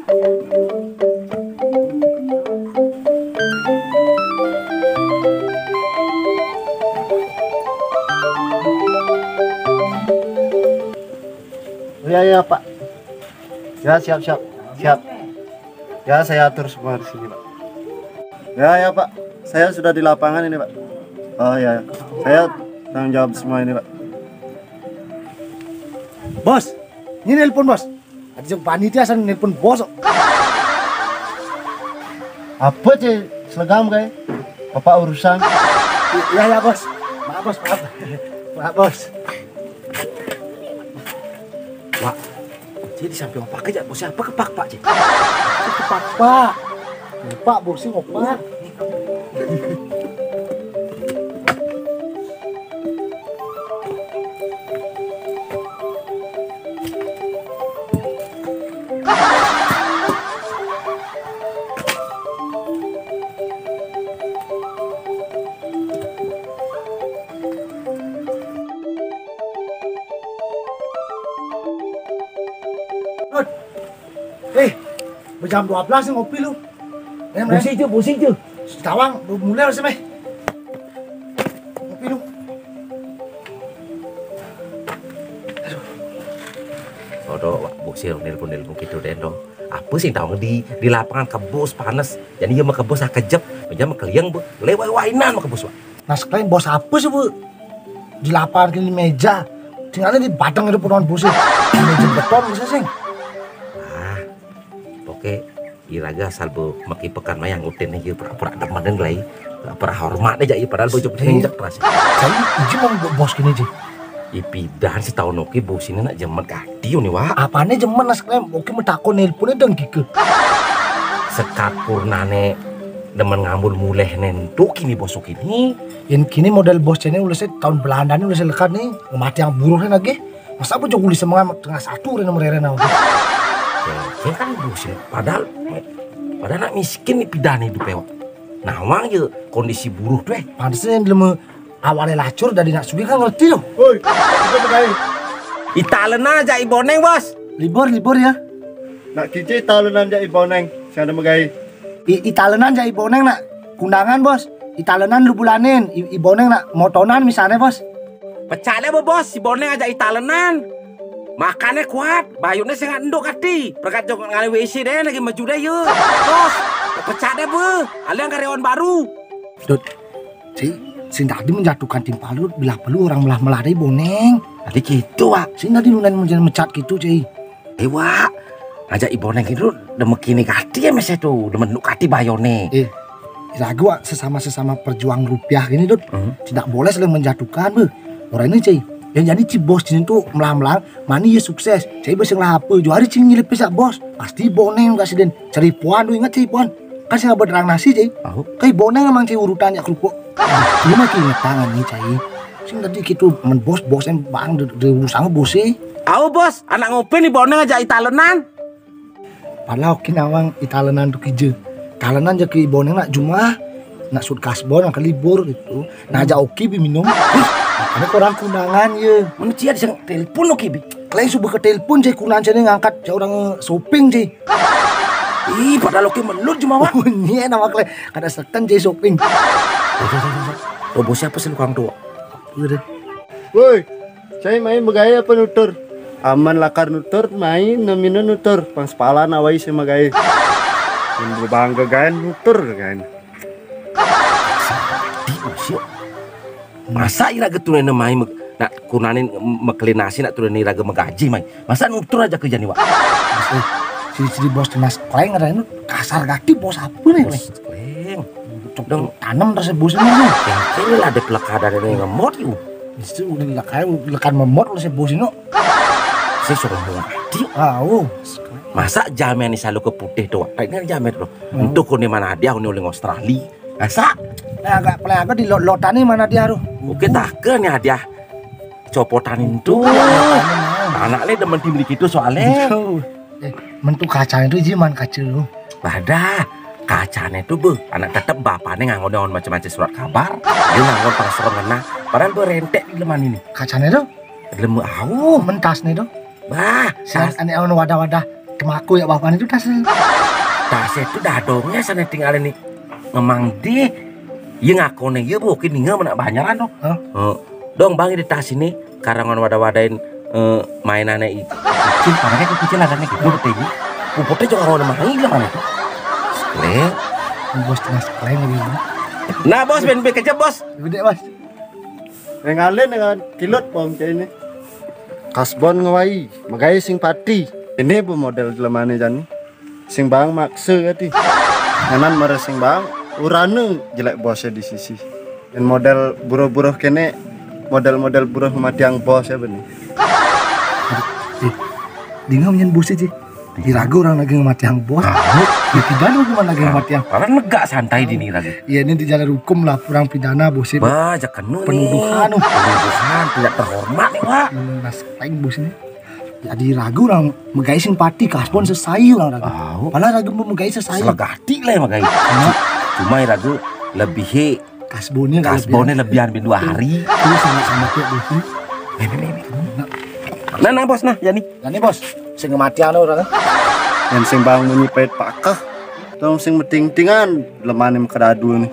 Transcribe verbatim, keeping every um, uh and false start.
Ya, ya, Pak. Ya, siap, siap. Siap. Ya, saya atur semua di sini, Pak. Ya, ya, Pak. Saya sudah di lapangan ini, Pak. Oh, ya. Saya tanggung jawab semua ini, Pak. Bos, ini nelpon, Bos. Ada yang panitia sana nelpon bos. Apa, Cek? Selegam, kayak? Bapak urusan. Ya, ya, Bos. Maaf, Bos, maaf. Maaf, Bos. Wak, jadi sampai opak aja, bos siapa kepak, Pak, Cek? Kepak, Pak. Pak, bos sih opak. Dut. Eh, berjam dua belas nih ngopi lu. Em, em. Pusing tuh, pusing tuh. Tawang, mulai harusnya, meh. Ngopi lu. Aduh. Aduh, Wak, bos sih nelpon-nelpon gitu deh, dong. Apa sih tawang di, di lapangan kebos panas. Jadi ya mah kebos ah kejep, meja mah keliang, Bu. Lewat wainan mah kebos, Wak. Nah, sekalian bos apa sih, Bu? Di lapangan kini meja. Tinggalnya di batang itu punan bos sih. Meja beton bisa sih. Ah, oke. Iraga asal bu maki pekan mayang utin aja pura-pura demenin gelai. Pura hormat aja, iya, padahal baju Eh, injek terasi. Saya izin mau bos gini aja. Ipidan setahun oke bos ini nak jemet gati nih, Wak. Apane jemet, nas klaim? Oke, metakon nelpon dong kike. Sekakur nane demen ngambul muleh nentu kini bos kini. Yang kini model bos ini udah tahun Belanda nih udah lekat nih. Mati yang buruh lagi. Masa apa jauh semangat tengah satu rena merere nang. Ya, ya kan bos ini. Padahal, padahal nak miskin nih pidan hidup ya, Wak. Nawang ya kondisi buruh tuh, eh. Pantesan yang lemu awalnya lacur dari nak sugih kan ngerti loh. Woi, itu megai. Italenan aja iboneng, bos. Libur, libur ya. Nak kici italenan aja iboneng. Saya ada megai. I, italenan aja iboneng nak kundangan, bos. Italenan lu bulanin, i, iboneng nak motonan misalnya, bos. Pecah deh, bos. Si boneng aja italenan. Makannya kuat, bayunnya sangat enduk hati. Perkat jok ngalih W C deh, lagi maju deh, yuk. Bos, pecah deh, bu. Alian karyawan baru. Dut, si, si tadi menjatuhkan timpal lu, bila perlu orang melah-melah deh boneng. Tadi gitu, Wak. Si tadi nunan menjadi mecat gitu, Ci. Eh, Wak. Ngajak iboneng gitu, demek kini kati ya mese tuh, demen lu kati bayone. Eh, lagu, Wak, sesama-sesama perjuang rupiah gini, Dut. Hmm. Tidak boleh saling menjatuhkan, bu. Orang ini, Ci. Yang jadi Ci bos sini tuh melah-melah, mani ya sukses. Ci, bos yang lah apa? Juari Ci ngilepis ya bos. Pasti boneng kasih den. Cari puan, lu ingat Ci puan. Kan saya berderang nasi, Ci. Tahu. Kayak boneng emang Ci urutan ya kerupuk. Lu mah keinget tangan nih, Ci. Sing tadi gitu, men bos, bos yang bang, de, de urusan bos sih. Tahu, bos, anak ngopi nih boneng aja italenan. Padahal oke nawang italenan tuh kije. Italenan aja ke iboneng nak Jumat, nak sud kasbon, nak libur gitu. Nah, aja oke bi minum. Ini kurang kundangan ya. Mana Ci ada yang telepon oke bi. Kalian subuh ke telepon, Ci, kundangan saya ngangkat, saya orang shopping, Ci. Ih, padahal oke melut cuma, Wak. Bunyi nama kalian. Kada seken, Ci, shopping. Tuh, bos siapa sih lu kang tuh? Udah. Woi, saya main begaya apa nutur? Aman lakar nutur, main nemino nutur. Pang sepalan awai saya magaya. Yang bangga gaen nutur gaen. Di usio. Masa ira getune nemai me, nak kunanin mekelinasi nak tulen ira ge megaji mai. Masa nutur aja kerja nih, Wak. Sini-sini bos tenas kleng ada ini kasar gati bos apa nih? Bos kleng. Cok dong tanam terus bos ini. Ini lah ada pelakada ada yang ngemot yuk. Itu udah lekan lekan memot oleh si bos ini. Si sombong hati. Ah, oh. Masa jamin selalu ke putih tuh, Wak. Ini jamin tuh. Untuk kone mana dia, ini oleh Australia. Masa? Nah, agak pelai agak di lot-lotan nih mana dia tuh. Oke, tak ke nih hadiah. Copotan itu. Anak le demen tim gitu soalnya. Eh, mentu kacanya tuh jiman kaca lu. Ada kacanya tuh, bu. Anak tetep bapaknya nganggo daun macam-macam surat kabar. Dia nganggo pang serem ngena. Padahal bu rentek di leman ini. Kacanya tuh? Lemu au. Mentas nih tuh. Bah, sas. Ane aun wadah-wadah. Kemako ya bapak itu tas. Tas itu dah dong ya sana tinggal ini. Memang di, ya ngakone ya bukin ninga mana banyaran dong. Hah? Heeh. Dong bang di tas ini karangan wadah-wadahin eh, mainannya itu. Kecil, tangannya kok kecil, tangannya gitu betul. Puputnya juga mau main lah kan itu. Sekle. Bos tengah sekle lagi. Nah bos, main back aja bos. Gede bos. Yang alin dengan kilut pom ini. Kasbon ngewai, megai sing pati. Ini bu model lemane jani. Sing bang maksa ya ti. Nganan mara sing bang, urane jelek bosnya di sisi. Dan model buruh-buruh kene, model-model buruh matiang bos ya benih. Eh, dia nggak nyen bos aja. Diragu orang lagi matiang bos. Ya tidak lu gimana lagi matiang. Orang negak santai di ini lagi. Iya ini di jalan hukum lah, orang pidana bos itu. Bah, aja kena nih. Penuduhan. Penuduhan tidak terhormat nih, Pak. Nas paling bos ini. Jadi ragu orang megai sing pati kasbon sesai orang ragu. Padahal ragu mau megai sesai. Selegati lah megai. Cuma ragu lebih kasbonnya kasbonnya lebihan bin dua hari. Itu sama-sama tuh bos. Nah, nah bos nah, jadi. Nah nih bos, sing kematian orang. Yang sing bang munyi pahit pakah. Tong sing meting-tingan, lemah nih kedadu nih.